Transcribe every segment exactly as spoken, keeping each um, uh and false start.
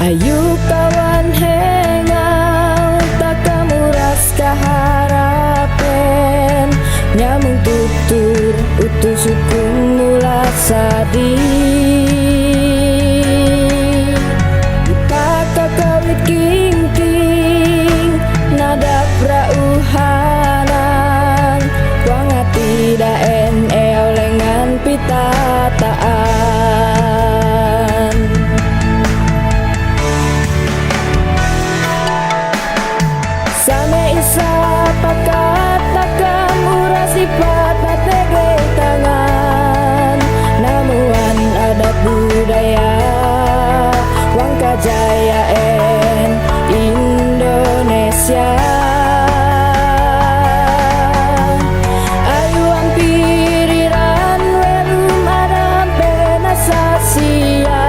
Yu kawan hengal takam uras kaharapen, nyamun tutur utus hukum mula sadi. Ipaka kawit king king nadap ra uhanan, kuang ati da en e au lengan pitataan. Same isa pakat takam uras ipat na tegei tangan, namuan adat budaya wang kajaya en Indonesia. Ayu ampiriran welum adam pena sasia,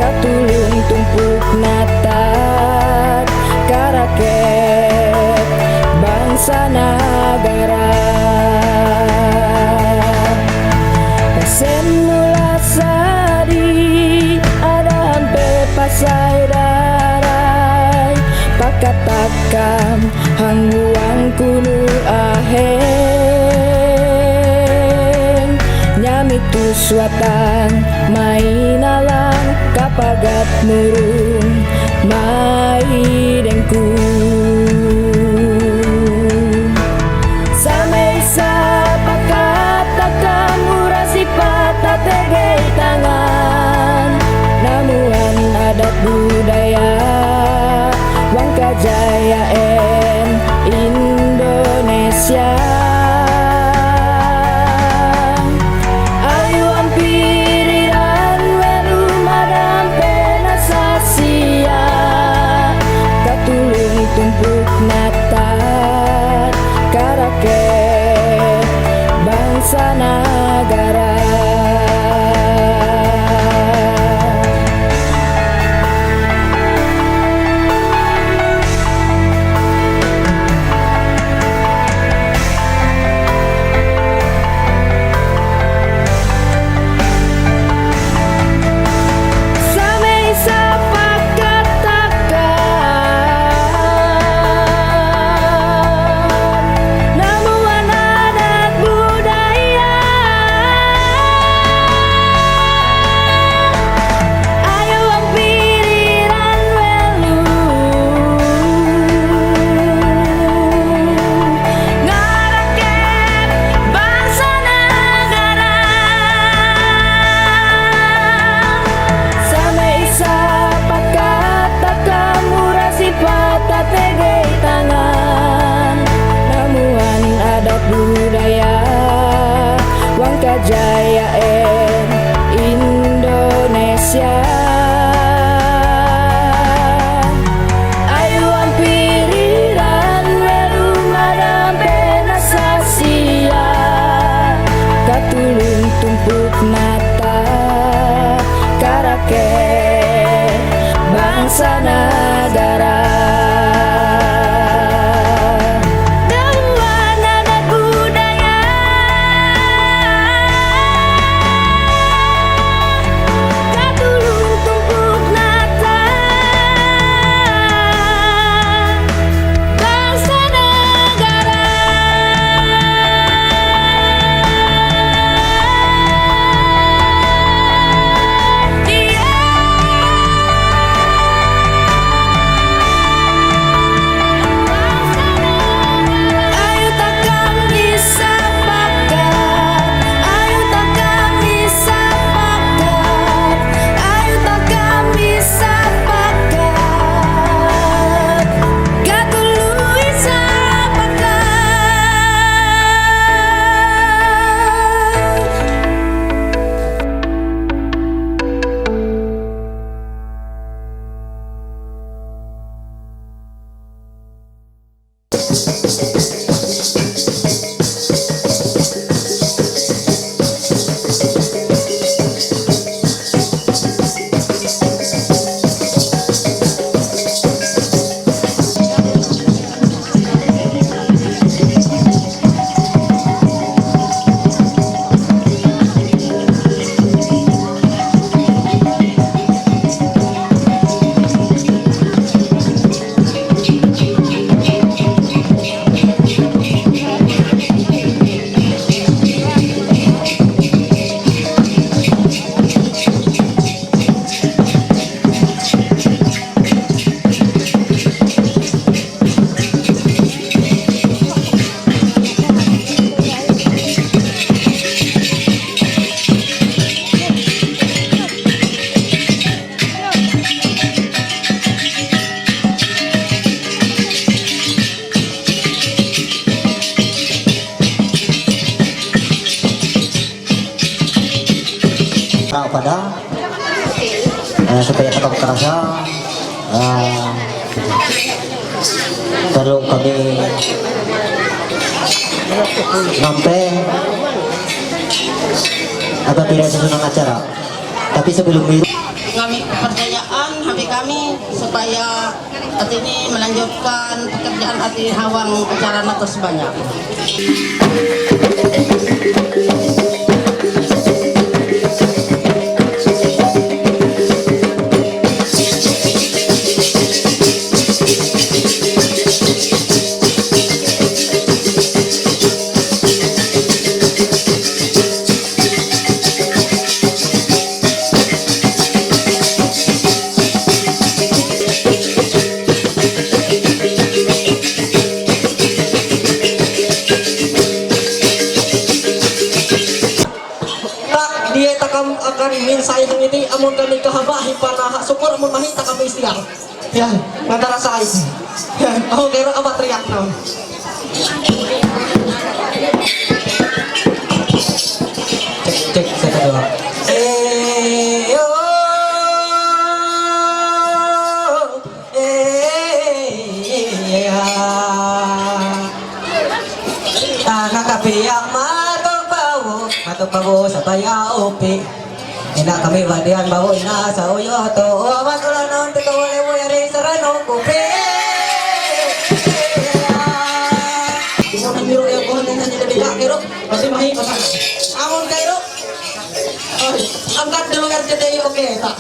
katulung tumpuk natat karaket bangsa nagara. Pasen mula sadi adam pe pasai darai, pakatakam hangguang kunu ahen, nyamitu suatan mainalang kapagat murung mai dengku. Samei sapakat takamura sipata tegei tangan, namuan adat budaya wangkajaya en Indonesia. Ayu ampiriran welum adam pena sasia, katulung tumpuk natat karaket bangsa nagara. Same isa pakat takamura sipata tegei tangan, namuan adat budaya wangkajaya en Indonesia. Ayu ampiriran welum adam pena sasia, katulung tumpuk natat karaket bangsa nagara. Namuan adat budaya katulung tumpuk natat bangsa nagara. Pada, eh, supaya tetap kerasa, eh, perlu kami nampe atau tidak sesuai dengan acara. Tapi sebelum itu, kami percayaan hati kami supaya Atini melanjutkan pekerjaan ati hawang acara natos banyak. Tak, dia takam akan min sai hangiti, amun kami kahabahi pana ha, syukur amun mahi takam istiang. Ya, matara sai. Ya, aku kira apa teriak nam. Cek, cek, satu, dua. Eh, yo. Nakapiyang matong bawo, matong bawo sa bayaw upi. Ina kami badian bawo ina sa uyo to. O, awan ulan non tito wale wo yari sa ranong kupi. Ito ang biro yung kuhan ng kanya na bigla, pero kasi mahi pa sa. Amon kayo. Ay, angkat dulu R C T I, oke, tak.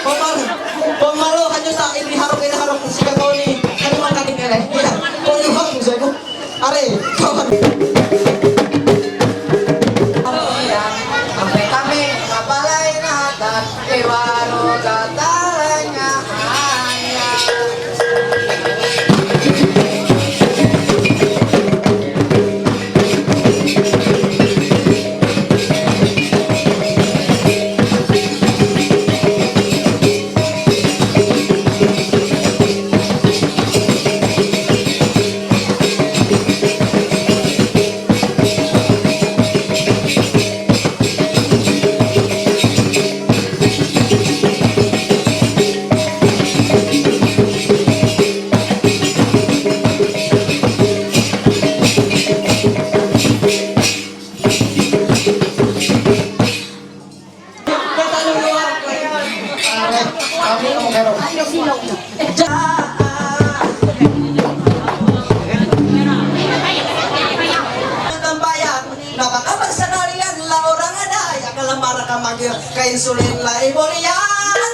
Pemal, pemalo hanya tak ini harap, ini harap si Katoni. Hanya makan di kere. Iya, kau juga bisa itu. Are, kawan. Sampai kami kapalay na tat, iwaro katalay nga hanya. Napakapagsanalian la orang ada ya kalamara kamagyo ka insulin la ibolian.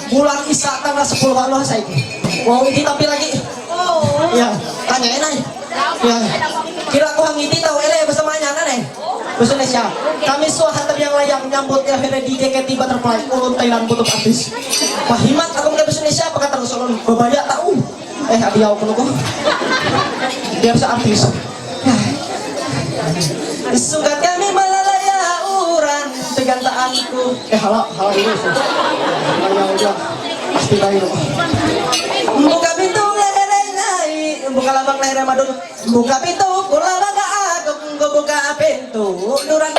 Bulan Isa tanggal sepuluh anu saiki. Wow, ini tapi lagi. Ya, tanya enak. Ya. Kira ko hangiti tahu ele bersama nyana nih. Bahasa Indonesia. Kami suah hati yang layang nyambut ya here di J K T Butterfly ulun Thailand butuh artis. Pahimat aku ke bahasa Indonesia pakai terus ulun babaya tahu. Eh, adiau kuno ko. Dia bisa artis. Suka kami malalaya orang tegantaanku. Eh, hala, hala ini sih. Hala yang udah. Pasti tahu. Buka pintu leher nai, buka labang leher madun. Buka pintu, kula baga aku, buka pintu, durang.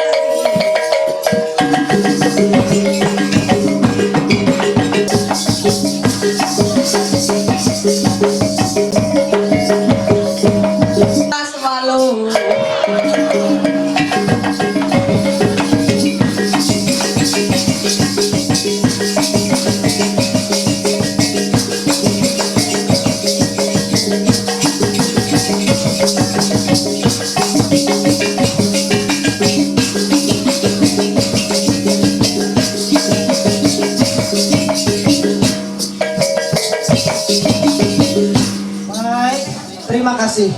Terima kasih.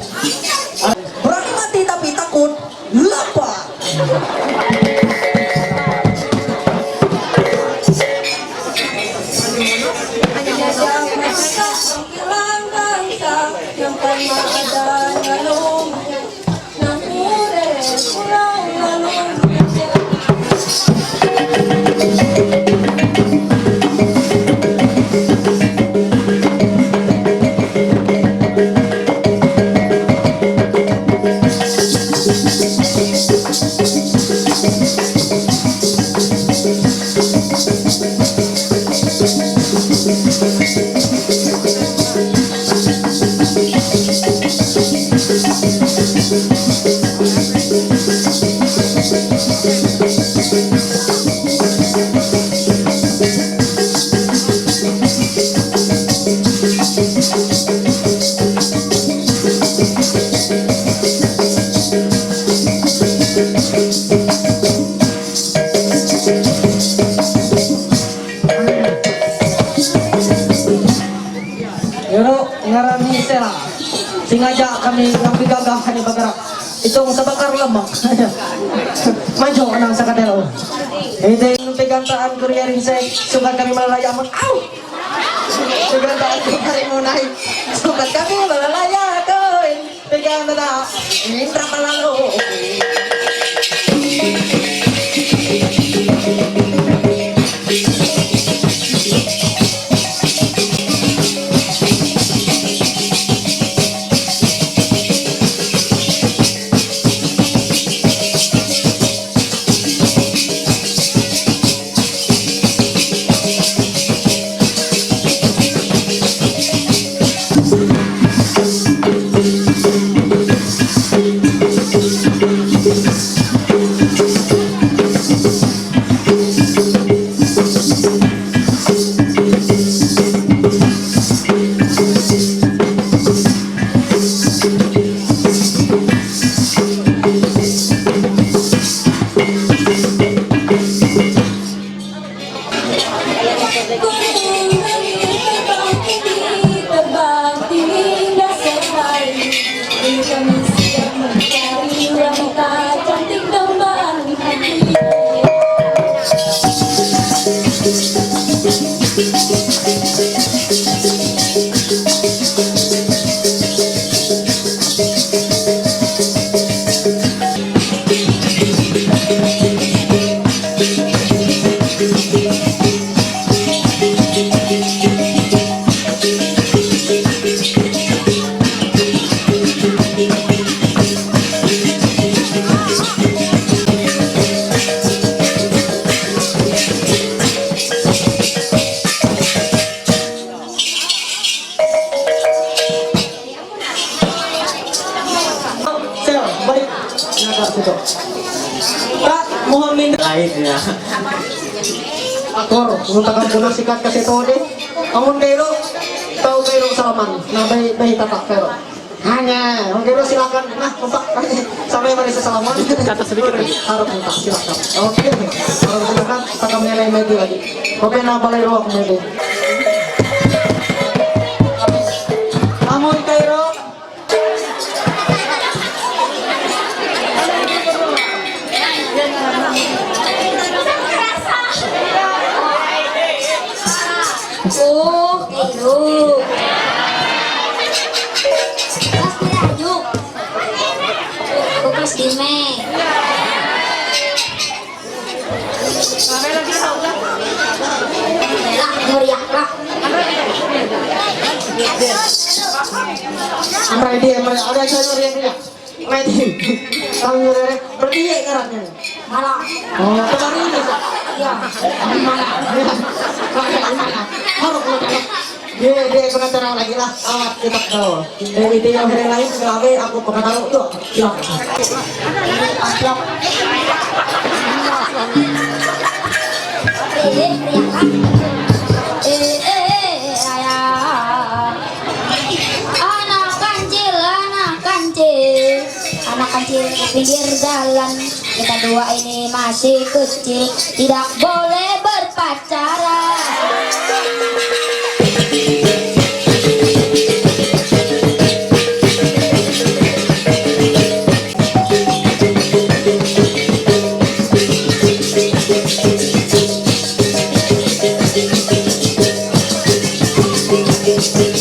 Brahma tidak pitakut, lapar. Yoro, ngaran ni Sela. Sengaja kami ngambil gagah ni bagara. Itong sa bakar lemak. Maju nang sa kadelo. Ito yung pigantaan ko rin sa sugat kami malalaya mo. Au! Pigantaan ko rin mo na. Sugat kami malalaya ko. Pegang dada, minta palalu. Sir, balik. Nakasito. Pak Muhammad. Lain ya. Akor, unta ka puna sikat kasi to de. Amun kairo, tau kairo salaman. Na bay, bay tata kairo. Hanya, amun kairo silakan. Nah, unta. Sampai mari sa salaman. Kata sedikit lagi. Harap unta, silakan. Oke. Harap silakan. Takamnya lain lagi lagi. Oke, na balay ro ako mo de. Amun kairo. Oh, hello. Kelas berapa, Juk? Oh, kelas lima. Lah, meriah lah. Amra dia, amra, ada saya yang dia. Amra dia. Tahu dia, dia. Berarti ya ngarannya. Malah. Oh, kemarin ini, Pak. Iya. Malah. Malah. Harus, harus. Dia, dia pengacara lagi lah. Awak kita tahu. Eh, itu yang hari lain, kenapa aku pengacara itu? Silakan. Silakan. Eh, eh, eh, ayah. Anak kancil, anak kancil, anak kancil di pinggir jalan. Kita dua ini masih kecil, tidak boleh berpacaran.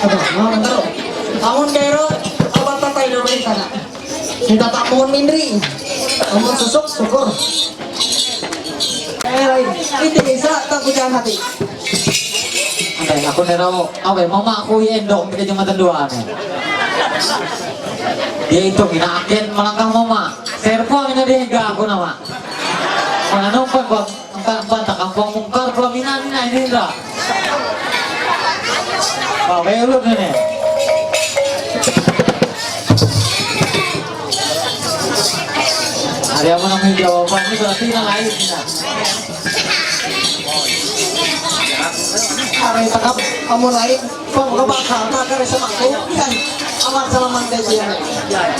Ado, no, no. Amun kairo, abata tayo may kana. Kita ta amun minri. Amun susok, sukor. Ay, ay, iti isa, takujan hati. Ay, ako na raw. Awe, mama, ako yendo, ang pinadyo matandaan eh. Dia itu, minakin, malangkang mama. Serpo, ang inadihiga ako naman. Kung ano pa, kung Ang ta-, ang bata, ang pangmungkar, pelaminaan na, ini ra. Ah, may ulo na, eh. Hari mo nang may jawaban, ini berarti na lain na. Aray, takap, amo lain. Pagkabaka, kagari sa mako. Yan. Amat sa lamang din siya. Yan.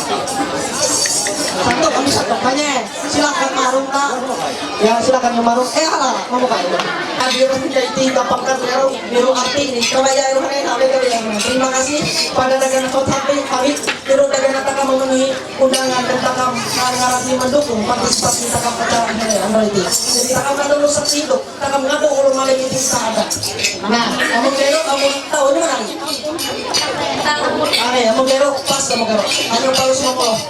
Santo, kami santo. Kanya, silakan marung ka. Ya, silakan yung marung. Eh, hala, mamu kayo. Abi yung hindi kayo tingin kapangkat meron, meron arti ni. Kamaya yung hangin, kami, kami, kami. Terima kasih pada dagan na kami, kami, pero dagan na taka memenuhi undangan dan taka mengarasi mendukung partisipasi taka acara ini, ano ito. Jadi taka malu sa silo. Takam nga po, ulo maling yung sa ada. Na, among kero, among tao nyo lang. Ay, among kero, pas among kero. Ano pa gusto mo?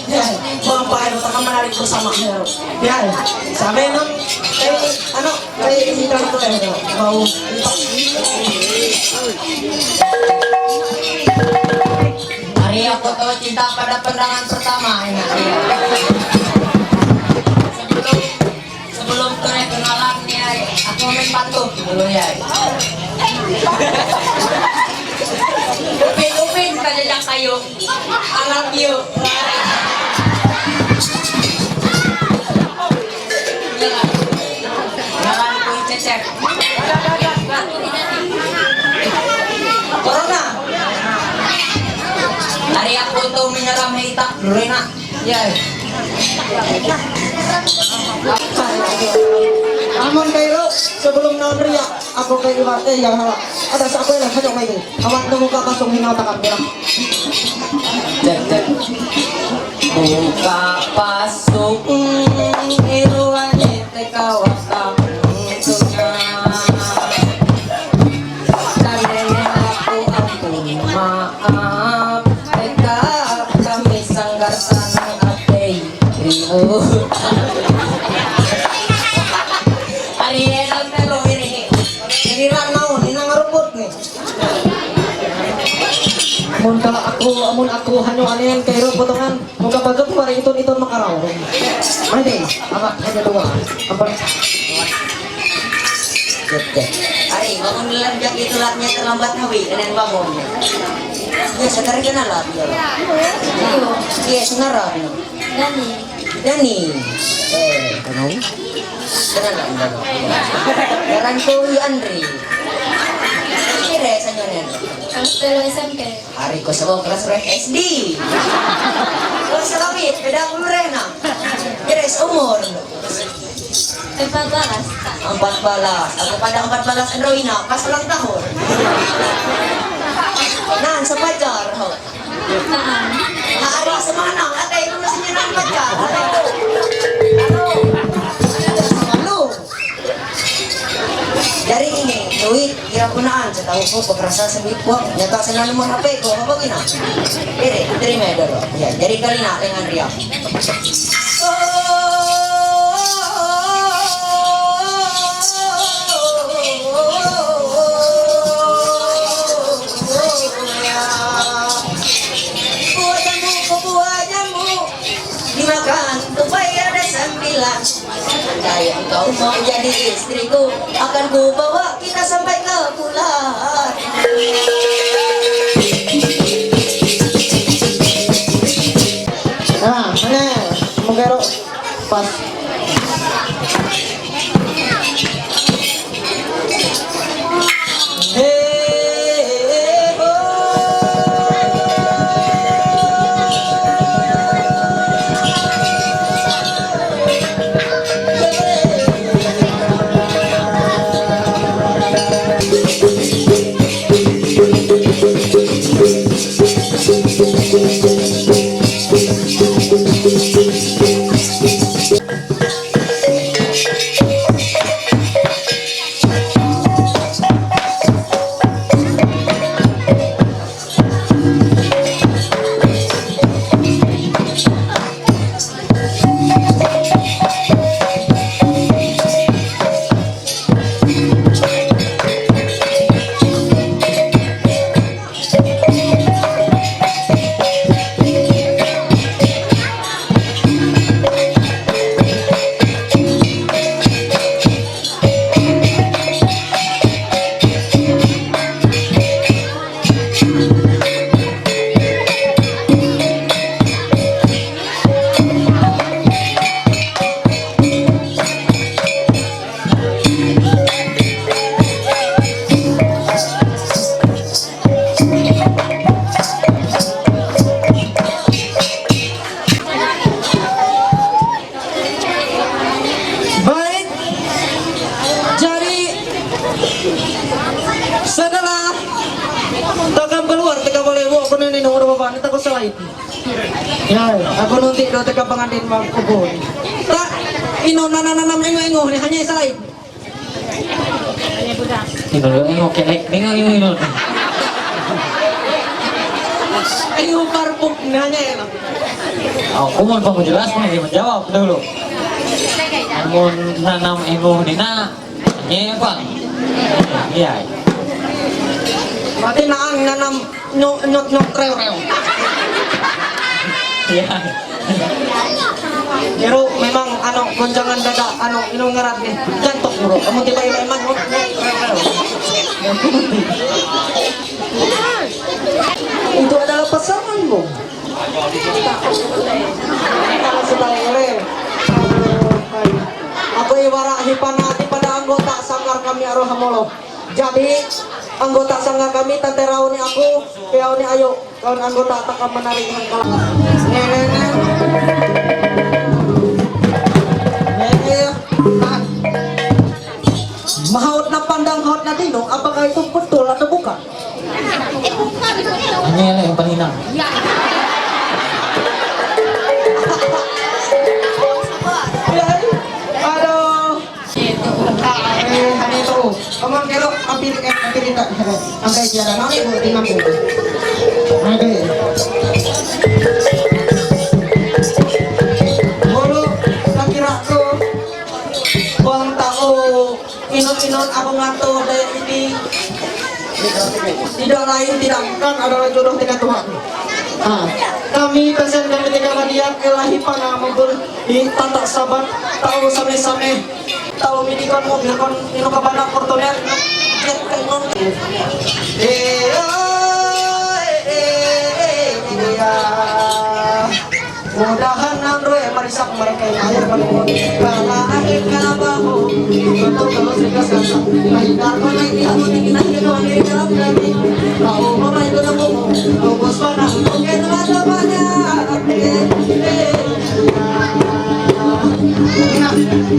Yan, mga paano, takam manalig ko sa mga kero. Yan, sabi nun, kay, ano, kay, hindi ka na to, ano, bau. Hari ako to, cinta pada pandangan pertama, ini. Sebelum Sebelum kena kenalan ni, ay, aku main pantun dulu ya. Upin-upin ka dyan kayo. I love you. Ngalan ko yung Cecep. Corona. Hari ako ito minaram na itak. Lorena. Yay. Amun kayo, sebelum naon ria, ako kay Iwate, yang hala. Ada sa ako lang, hanyang may din. Awat na muka pasong hinaw takam nila. Cek, cek. Buka pasok, iruan ito kawakam. Ito na. Dali na ako ang tumaap. Teka, kami sanggar sa ng ate. Rio. Ariel ang talo, ini. Ini lang naon, ini nga robot ni. Amun ka ako, amun ako, hanyo anin, kay ro potongan. Kung kapag ito, pare, iton, iton makaraw. Ay, di. Ama, hanya dua. Apa? Ay, bangun lang dyan, ito lahat niya terlambat na, wi. Kanan bangun. Yes, sa tarik na lang. Yes, narap. Dani. Dani. Eh, ano? Kanan lang, ano? Kanan ko, wi, Andre. Kire, sa nyo na yan. Ang spell S M K. Hari ko sa mga class ref S D. Kung sa kami, pwede ako murena. Pires, umor. Empat belas. Empat belas. Ako pa na empat belas, ano ina? Kasalang tahon. Nan, sa pajar, ho. Naan. Hari sa mga nang, atay ko na sa inyo ng pajar. Atay ko. Ano? Ano? Dari ini, duit, kira punaan, sa tao ko, pagrasa sa duit ko, nyata sa nanong mga hape ko, kapag ina. Dire, dire may dalo. Yan, dari kalina, kay Andrea. Buhay mo, buhay mo. Dimakan, tupay ada sembilan. Ay, ang kaumong jadi istriku akan kubawa kita sampai ke pulau. Ah, mana? Mungkero. Pas. Baik, jadi setelah takam keluar, teka boleh bawa aku nenek nomor bapak, nanti aku selain. Ya, aku nanti do teka pengantin mau kubur. Tak, ino nana nanam engo engo ni hanya selain. Ino do engo kelek, engo engo ino. Engo parpuk ni hanya ino. Aku mau kamu jelas nih, menjawab dulu. Mau nanam engo ni na, Nye, Pak. Iya. Berarti naang nanam nyok nyok nyok reo reo. Iya. Pero memang ano goncangan dada ano inong ngarat ni jantok bro. Kamu tiba-tiba emang nyok nyok reo reo. Itu adalah pasanganmu. Ako iwara hipanati pada anggota sanggar kami aro hamolo. Jadi anggota sanggar kami tante rauni aku, piauni ayo kawan anggota takam menari hangkala. Nene. Nene. Mahaut na pandang haut na dino, apakah itu betul atau bukan? Ini yang paling enak. Aduh. Ah, eh, hanya itu. Kamu kira hampir, eh, hampir tidak. Sampai tiada. Nanti bu, timang bu. Nanti. Bolo, sakira tu. Bang tahu. Inon-inon abang ato ada ini tidak lain tidak bukan adalah jodoh dengan Tuhan. Ah, kami pesan kami tiga bagian elahi pana mabul di tata sabat tahu same-same tahu minikon mobil kon ino kabana Fortuner. Eh, eh, eh, eh, eh, eh, eh. Mudahan nanroe marisak mereka yang akhir paling. Kala akhir kala bahu. Betul kalau serius kata. Lahir karma naik di aku tinggi naik ke doang diri dalam daging. Kau mama itu nemu. Tunggu sepanang. Oke teman temannya. Oke.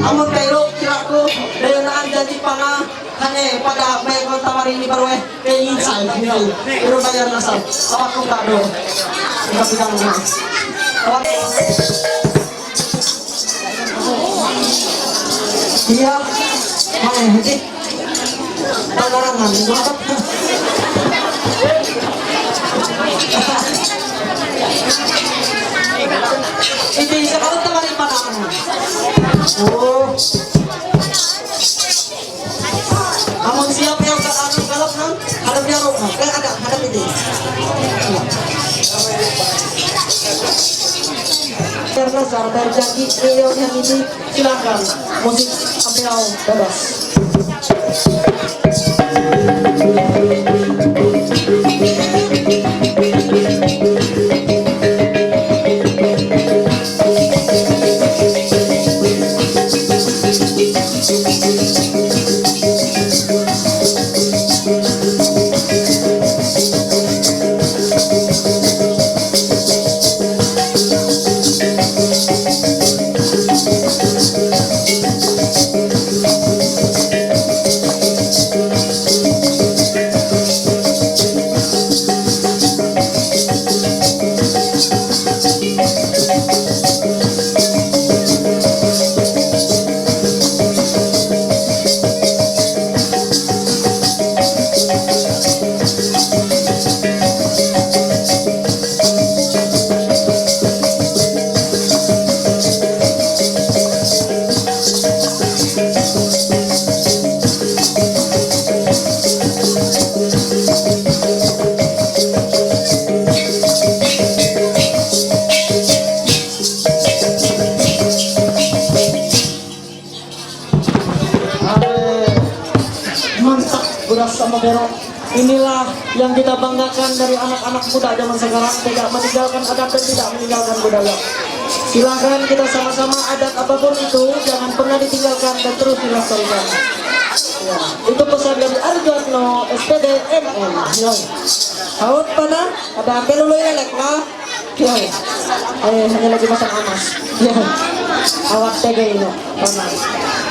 Amun kairo kiraku. Daya nahan janji panah. Hanya pada baik kau tawari ini baru eh. Kayak insan, gitu. Udah bayar nasab. Apa aku tak do? Kita pegang rumah. Apa? Iya. Mana yang hati? Tahu orang mana? Gua apa? Itu bisa kalau teman di mana? Oh. Amun siap ya, Kak, anu, galak, nang. Hadap dia, Rok, nang. Eh, ada, hadap ini. Karena Ադրբեջանի Էյոն Հեմիդի Սիլական, մուզիկ Աբեալ Դադաս։ Mantap, Buras sama Bero. Inilah yang kita banggakan dari anak-anak muda zaman sekarang, tidak meninggalkan adat dan tidak meninggalkan budaya. Silahkan kita sama-sama, adat apapun itu jangan pernah ditinggalkan dan terus dilestarikan. Ya, itu pesan dari Arjotno S P D M M. Ya. Haut pada ada pelulu elek lah. Kiai. Eh, hanya lagi makan amas. Ya. Awak tege ini. Amas.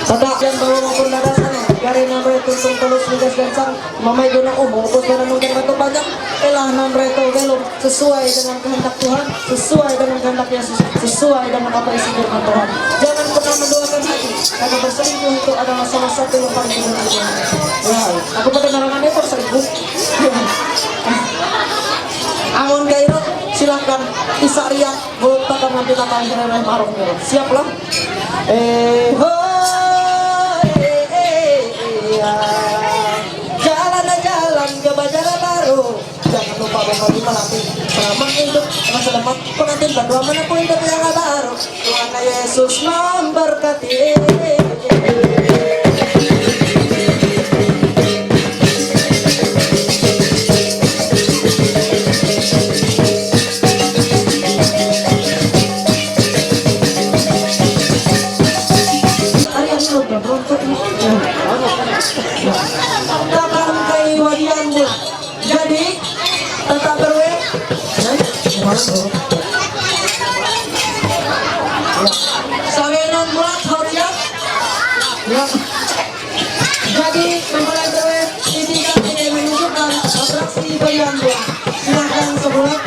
Tada yang bawa maupun dada sana. Dari enam ratus tuntung tulus migas dan sang. Mamai guna umur, pus dan nungkin batu banyak. Elah enam ratus belum sesuai dengan kehendak Tuhan, sesuai dengan kehendak Yesus, sesuai dengan apa isi firman Tuhan. Jangan pernah menduakan hati, karena berselingkuh itu adalah salah satu yang paling tidak terpuji. Ya, aku pada narangan ekor selingkuh. Amun Kairo, silahkan. Isa Ria, buat patangan kita tayo sa may marong nila. Siap lang? Eh, ho, eh, eh, eh, ah. Jalan na jalan ke Banjar Baru. Jangan lupa bawa lima lagi. Selamat untuk teman selamat pengantin berdua mana pun itu yang baru. Tuhan Yesus memberkati. Jadi, tetap berwe. Sawenon muat horian. Ya. Jadi, mempelai berwe, ini kan ini menunjukkan atraksi bagian dua. Silahkan sebelah.